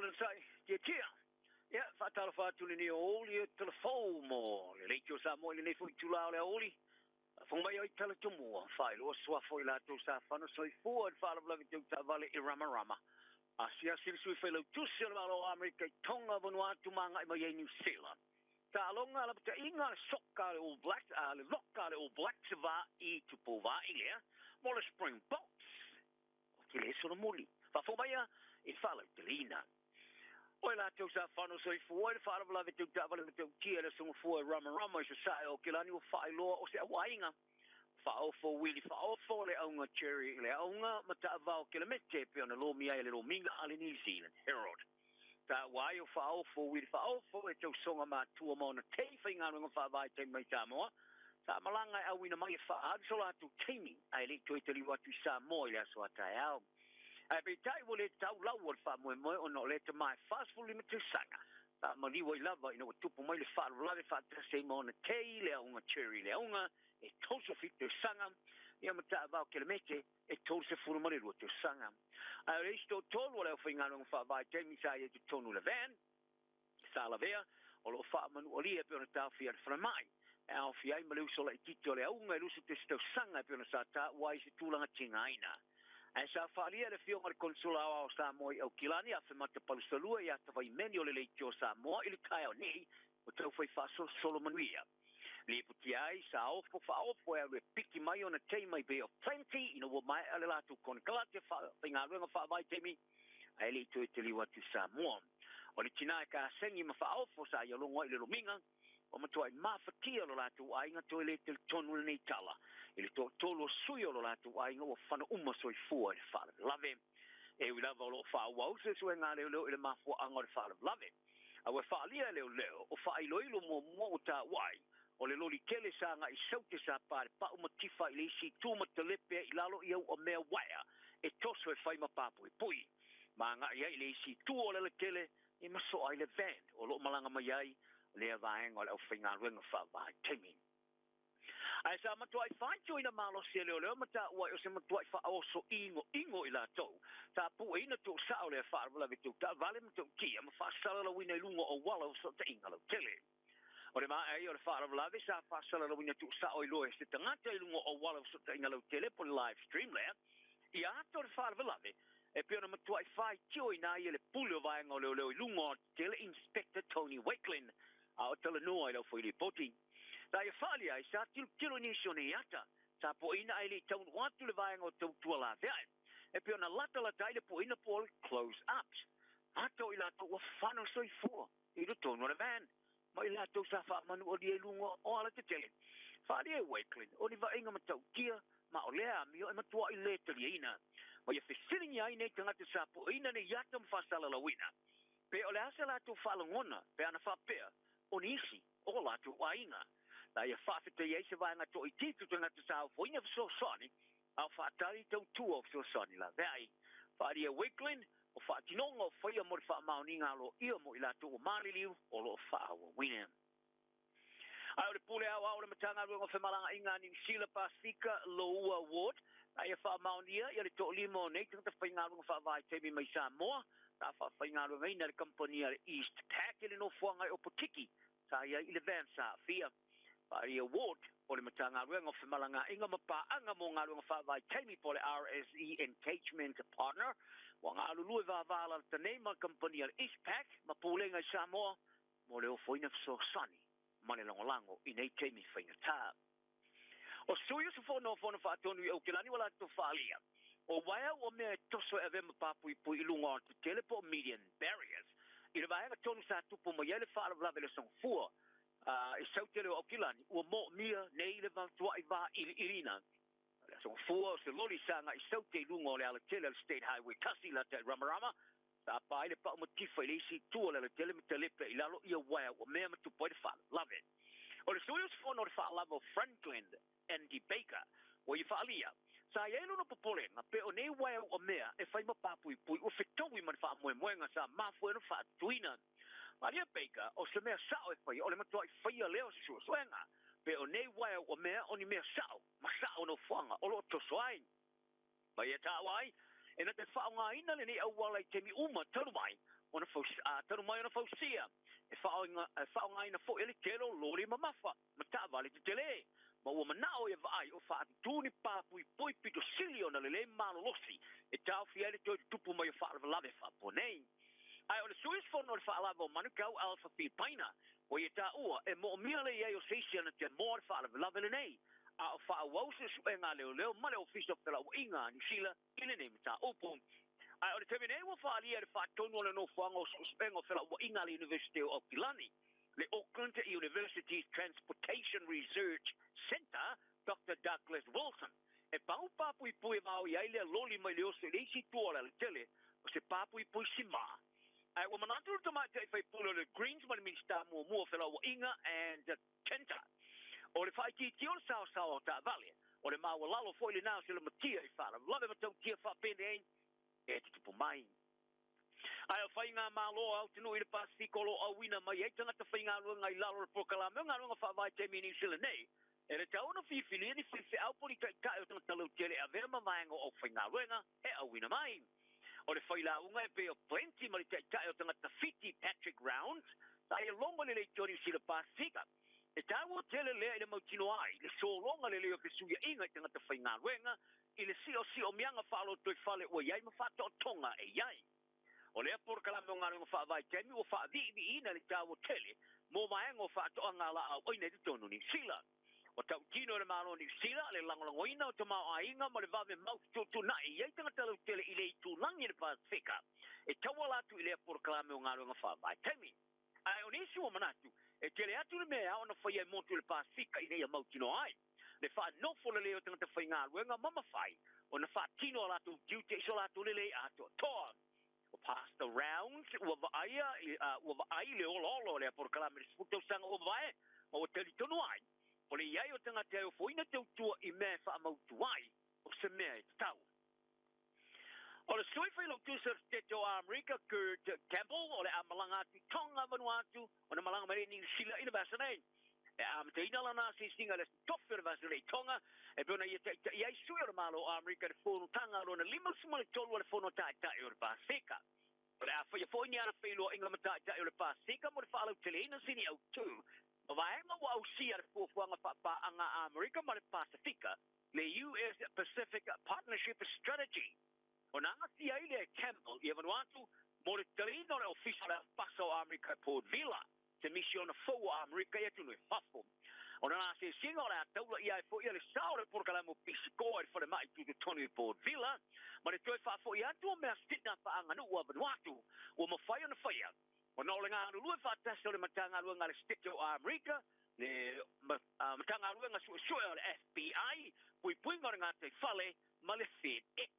Onosai, tietia. Ia, faatalofa atu lenei aoauli e telefou mo le Leitio Samoa i lenei foi itula o le aoauli. Faafofoga mai ai tala tomua, faailoa suafa o i latou sa fano soifua i le faalavelave tau taavale i Ramarama. Asiasi le sui failautusi o le Malo o Amerika i Tonga, Vanuatu ma agai mai ai Niu Sila. Taaloga lapataiga a le soka a le All Blacks, a le loka a le All Blacks va i Tupou Vaai lea mo le Springboks. O te le solomuli. Faafofoga maia i le faalauteleina. O i latou sa fano soifua i le faalavelave tau taavale matautia i le Aso Gafua i Ramarama i Sasae o Aukilani ua faailoa o se auaiga faaofo uili faaofo le auga Cherry le auga Mataavao Kelemete e pei ona lomia ai e le lomiga a le New Zealand Herald. Taua ai o faaofo uili faaofo e tausoga matua ma ona tei faigaluega faavaitaimi mai Samoa sa malaga e auina mai e faaalu so latou taimi ae le i toe taliu atu i Samoa i le aso a taeao. Ae peitai ua le tau lau o le faamoemoe ona o lea tama e 45 tausaga sa maliu ai lava ina ua tupu mai le faalavelave faatasi ai ma ona tei le auga Cherry le auga e 37 tausaga ia ma taavao kelemete e 32 tausaga. Ae o le isi toatolu o le aufaigaluega faavaitaimi sa i ai i totonu o le van sa lavea o lo o faamanualia e pei ona taofia e le falemai e aofia ai ma le uso laitiiti o le auga e 21 tausaga e pei ona sa taua ai i se tulaga tigaina. Ae sa faaalia e le Afioga i le Konesula Aoao o Samoa i Aukilani, Afemata Palusalua ia Tavaimeni o le Leitio o Samoa i le taeao nei ua taufai faasolosolo manuia. Lipotia ai, sa ofo faaofo e alu e piki mai ona tei mai Bay of Plenty ina ua maea le latou konekarate faigaluega faavaitaimi ae le i toe taliu atu i Samoa. O le tina e kasegi ma faaofo sa ia logo ai i le lomiga, ua matuai mafatia lo latou aiga toe le talitonu lenei tala i le toatolu o sui o lo latou aiga ua fano uma soifua i le faalavelave. E ui lava o lo o faaauau suesuega a leoleo i le mafuaaga o le faalavelave, a ua faaalia e leoleo o faailoilo muamua ua taua ai o le loli tele sa agai i Saute sa pa le pau ma tifa i le isi itu ma talepe ai i lalo i auamea uaea e toso e fai ma papuipui ma agai ai i le isi itu o le alatele e masoa ai le van o lo o malaga mai ai lea vaega o le aufaigaluega faavaitaimi. Ae sa matuai faitioina malosi e leoleo ma taua ai o se matuai faaoso igoigo i latou sa pueina tuusao lea faalavelave tau taavale ma tautia ma faasalalauina i luga o auala o fesootaiga lautele. O le maea ia o le faalavelave sa faasalalauina tuusao ai loa e se tagata i luga o auala o fesootaiga lautele po o le live stream lea ia ata o le faalavelave e pei ona matuai faitioina ai e le pule o vaega o leoleo i luga o alatele Inspector Tony Wakelin a o talanoa i le aufailipoti. Sa ia faaalia ai, sa tilotilo i nisi o nei ata, sa poeina ae le i taunuu atu le vaega o tautua laveai. E pei ona latalata ai le poeina po o le close ups. Ata o i latou ua fano soifua i totonu o le van ma i latou sa faamanualia i luga o alatetele. Faaalia e Wakelin, o ni vaaiga matautia ma o lea amio e matuai le taliaina. Ma ia fesiligia ai nei tagata sa poeina nei ata ma faasalalauina. Pe o le a se latou faalogona pe ana faapea o nisi o latou aiga. Na ia faafetai ai se vaega toaitiiti tagata sa ofoina fesoasoani a o faatali tautua o fesoasoani laveai. Faaalia Wakelin, o faatinoga o faia mo le faamaoniga aloaia mo i latou ua maliliu o lo o faaauauina. Ae o le pule aoao o le Matagaluega o Femalagaaiga a Niu Sila Pasefika, Loua Ward, na ia faamaonia ia le toalima o nei tagata faigaluega faavaitaimi mai Samoa sa faafaigaluegaina e le kamupani a le East Pac i le nofoaga i Opotiki sa i ai i le van sa aafia. Faaalia Ward o le Matagaluega o Femalagaaiga ma Paaga mo Galuega Faavaitaimi po o le RSE Engagement Partner ua galulue vavalalata nei ma le kamupani a le East Pac ma Pulega i Samoa mo le ofoina fesoasoani ma le lagolago i nei taimi faigata. O sui usufono o Fono Faatonu i Aukilani ua latou faaalia, o uaea ua mea e toso e avea ma papuipui i luga o alatetele po o median barriers i le vaega tonu sa tupu mai ai le faalavelave i le Aso Gafua i Sautele o Aukilani ua moomia nei le matuai vailiiliina. O le Aso Gafua o se loli sa agai i Saute i luga o le alatele o le State Highway 1 i lata i Ramarama sa pa ai le pau ma tifa i le isi itu o le alatele ma talepe i lalo ia uaea ua mea ma tupu ai le faalavelave. O le sui usufono o le faalava o Franklin, Andy Baker, ua ia faaalia, sa i ai lona popolega pe o nei uaea ua mea e fai ma papuipui ua fetaui ma le faamoemoega sa mafua ai ona faatuina. Malie Baker, o se mea sao e faia o le matuai faia lea o se suesuega pe o nei uaea ua mea o ni mea sao ma sao nofoaga o lo o toso ai. Ma ia taua ai, e na te faaaogaina lenei auala i taimi uma talu mai ona talu mai ona fausia, e faaaogaina foi e le tele o loli mamafa ma taavale tetele. Ma ua manao e vaai o faatutu ni papuipui pito sili ona lelei malolosi e taofia ai le toe tutupu mai o faalavelave faapenei. Ae o le sui usufono o le faalava o Manukau Alpha Filipaina, ua ia taua e moomia le i ai o se isi ana te moa le faalavelave lenei, a o faaauau suesuega a leoleo ma le Ofisa o Felauaiga a Niu Sila i lenei mataupu. Ae o le taimi nei ua faaalia le faatonu o le nofoaga o suesuega o felauaiga a le Iunivesite o Aukilani, le Auckland University's Transportation Research Centre, Dr Douglas Wilson, e pau papuipui e vaoi ai lea loli mai le oso i le isi itu o le alatele o se papuipui simā. Ae ua manatu le tamaitai faipule o le Greens ma le Minisita muamua o Felauaiga and Tenta, o le faaitiitia o le saosaoa o taavale, o le maualalo foi lena o se lamatia i faalavelave matautia faapenei e tutupu mai. Ae o faigamalo a atunuu i le Pasefika o lo o auina mai ai tagata faigaluega i lalo o le polokalame o galuega faavaitaimi i Niu Sila nei, e le tatau ona fifilia ni faifeau po o ni taitai o tagata lautele e avea ma vaega o aufaigaluega e auina mai. O le failauga e pei o Plenty ma le taitai o tagata Fiti Patrick Rounds sa ia logo i le leitio Niu Sila Pasefika. E taua tele lea i le mautinoa ai le sologa lelei o fesuiaiga i tagata faigaluega i le siosiomiaga faalotoifale ua i ai ma faataotoga e i ai. O lea polokalame o galuega faavaitaimi ua faaviiviiina le taua tele mo vaega o faatoaga laauaina i totonu o Niu Sila. Ua tautino e le Malo o Niu Sila le lagolagoina o tamaoaiga ma le vave mau fetuutuunai i ai tagata lautele i le itulagi i le Pasefika e tauala atu i lea polokalame o galuega faavaitaimi. Ae o nisi ua manatu, e tele atu le mea e ao ona faia e motu i le Pasefika ina ia mautinoa ai le faanofo lelei o tagata faigaluega ma mafai ona faatino a latou tiute i so latou lelei atoatoa. O Pastor Rounds ua vaaia, ua vaai le olaola o lea polokalame i le 10 tausaga ua mavae, ma ua talitonu ai, o le i ai o tagata e ofoina tautua i mea e faamautu ai o se mea e tatau. O le sui failautusi o le Setete o Amerika, Kurt Campbell, o le a malaga atu i Tonga, Vanuatu, ona malaga mai lea i Niu Sila i le vasa nei. E amataina lana asiasiga i le Aso Tofi o le vasa nei i Tonga, e pei ona ia taitai ai sui o le Malo o Amerika i le fonotaga lona 53 o le Fono Taitai o le Pasefika. O le a faia foi ni ana feiloaiga ma taitai o le Pasefika mo le faalauteleina sini autu ma vaega ua ausia le fuafuaga faapaaga a Amerika ma le Pasefika, le US Pacific Partnership Strategy. Ona aafia ai lea e Campbell ia Vanuatu mo le taliina o le Ofisa o le Ambasa o Amerika i Port Vila, se misiona fou a Amerika i atunuu i fafo. O lana asiasiga o le a taula ia ai foi le sao o le polokalame o Pisikoa i le falemai tutotonu i Port Vila, ma le toe faafoi atu o measina faaaganuu a Vanuatu ua mafai ona faia ona o le galulue faatasi o le Matagaluega a le Setete o Amerika, le Matagaluega Suesue o le FBI, Puipuiga o le Gataifale ma le FedEx.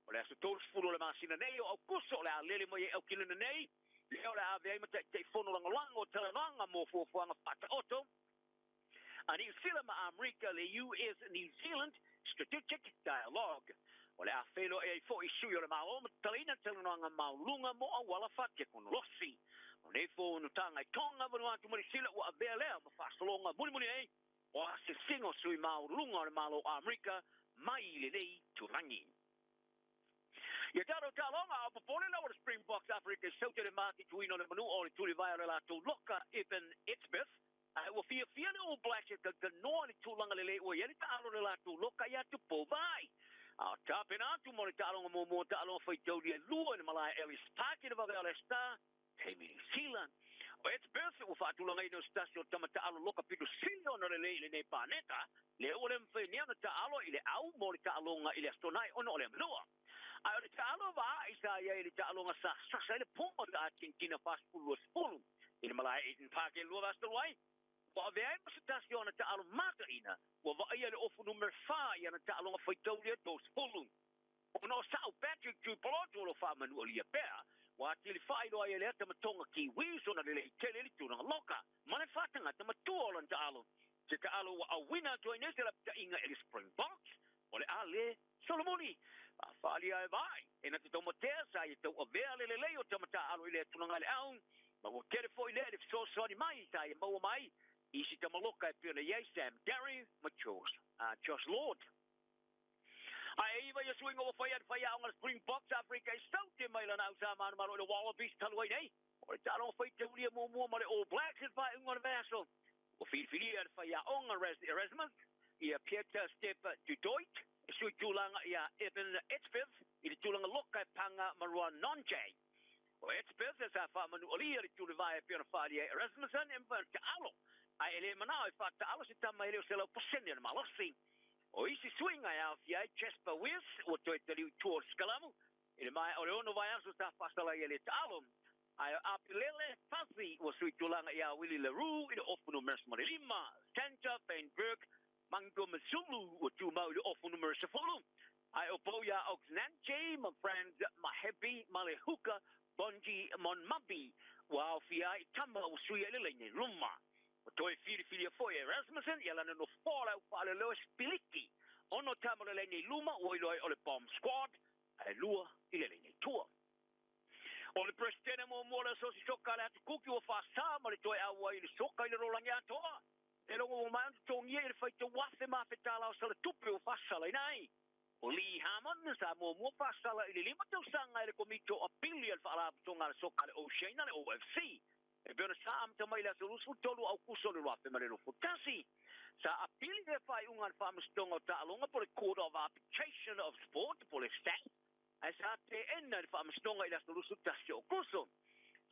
O le aso 30 o le masina nei o Aukuso o le a lele mai ai Aukilana nei, lea o le a ave ai ma Taitaifono lagolago o talanoaga mo fuafuaga faataoto a Niu Sila ma Amerika, le US New Zealand Strategic Dialogue. O le a feiloai ai foi sui o le Malo ma tatalaina talanoaga maualuga mo auala faatekonolosi. O nei fonotaga i Tonga, Vanuatu ma Niu Sila ua avea lea ma faasologa mulimuli ai o asiasiga o sui maualuluga o le Malo o Amerika mai lenei itulagi. Ia tatou taaloga, a o popole lau o le Springboks Afrika i saute le matituina o le manua o le tulivae o le latou loka Eben Etzebeth, ae ua fiafia le All Blacks e talatalanoa i le tulaga lelei ua i ai le taalo o le latou loka ia Tupou Vai. A o tapena atu mo le taaloga muamua taaloga faitauli e lua i le malae Ellis Park i le vave o le Star taimi Niu Sila. O Etzebeth ua faatulagaina o se tasi o tama taalo loka pito sili ona lelei i lenei paneta, lea ua le mafai nei ona taalo i le au mo le taaloga i le Aso Toonai ona o le amanua. Ae o le taalo vaai sa i ai i le taaloga sa sasa ai le Puma ta Argentina 40-20 i le malae Eden Park i le lua vasa talu ai, ua avea ai ma se tasi o ana taalo mataina ua vaaia le ofu numera 4 i ana taaloga faitaulia 30. Ona o sa'u Patrick Tupulotu o lo o faamanualia pea, ua atili faailoa ai e lea tama Tonga Kiwi sona lelei tele i le tulaga loka ma le faatagata matua o lana taalo. Se taalo ua auina atu ai nei se lapataiga i le Springboks, o le a le Solomoni. Faafaalia e vaai e na te taumatea sa ia tauavea le lelei o tama taalo i lea tulaga i le au, ma ua tele foi lea i le fesoasoani mai sa ia maua mai i isi tama loka e pei ona i ai Sam Darry ma Josh Lord. Ae iva ia suiga ua faia e le faiaoga a le Springboks Afrika i saute mai lana au sa manumalo i le Wallabies talu ai nei. O le taaloga faitaulia muamua ma le All Blacks i le faaiuga o le vaiaso. Ua filifilia e le faiaoga Rassie Erasmus ia Pieter Step du Toit e sui tulaga ia Evan Etzebeth i le tulaga loka e paga ma Ruan Nonjay. O Etzebeth sa faamanualia le tulivae e pei ona faaalia e Erasmussen e mafai ona taalo ae e le manao e faataalo se tama e le o 100% le malosi. O isi suiga e aofia ai Jasper Wiers ua toe taliu i tua o le sikalamu i le maea o le 6 vaiaso sa faasala ai e le taalo. Ae o Apilele Fasi ua sui tulaga ia Willie le Roux i le ofu numera 15. Santa Van Burke Mangomezulu ua tumau i le ofu numera 10. Ae o Boya Oxnanche ma Franz Mahebi ma le Huka Bongi Monmabi ua aofia ai tama ua suia i le laina i luma. Ua toe filifilia foi e Rasmussen ia lana nofoa o le aufaaleleoa Spiliki. 6 tama o le laina i luma ua iloa ai o le Bomb Squad ae 2 i le laina i tua. O le Peresetene muamua o le Asosi Soka a le Atu Kuki ua faasā ma le toe auai i le soka i le rolagi atoa. E logo ua maea ona totogia i le faitau afe ma afe tālā o sala tupe ua faasalaina ai. O Lee Harmon sa muamua faasala i le 5 tausaga e le Komiti o Apili a le Faalapotopotoga a le Soka a le Oceania le OFC. E pei ona sa amata mai i le aso 23 Aukuso o le 2021. Sa apili lea faaiuga a le Faamasinoga o Taaloga po o le Court of Arbitration of Sport po o le SAT ae sa teena e le Faamasinoga i le aso 21 o Aukuso.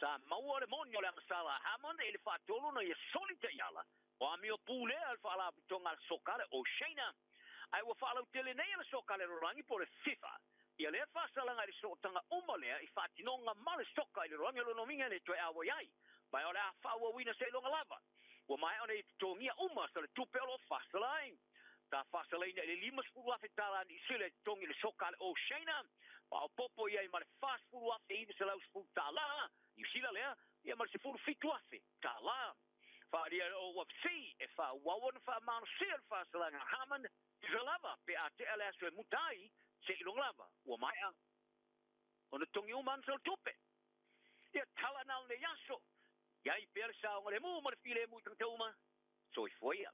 Sa maua le moni o le agasala a Hammond i le faatolu ona ia soli taiala o amio pulea a le Faalapotopotoga a le Soka a le Oceania. Ae ua faalautele nei e le Soka a le Lalolagi po o le FIFA ia lea faasalaga i le sootaga uma lea i faatinoga ma le soka i le lalolagi. O lona uiga e le toe auai ai, ma o le a faaauauina seiloga lava ua maea ona ia totogia uma sa le tupe o lo o faasala ai. Sa faasalaina i le $50,000 tālā Niu Sila e totogi i le soka a le Oceania, faaopoopo i ai ma le $40,910 tālā Niu Sila lea, ia ma le $17,000 tālā. Faaalia e le OFC e faaauau ona faamalosia le faasalaga a Harmon tusa lava pe a tea le aso e muta ai seiloga lava ua maea ona totogi uma ana sala tupe. Ia tala na o lenei aso, i ai pea le saogalemu ma le filemu i tagata uma, soifua ia.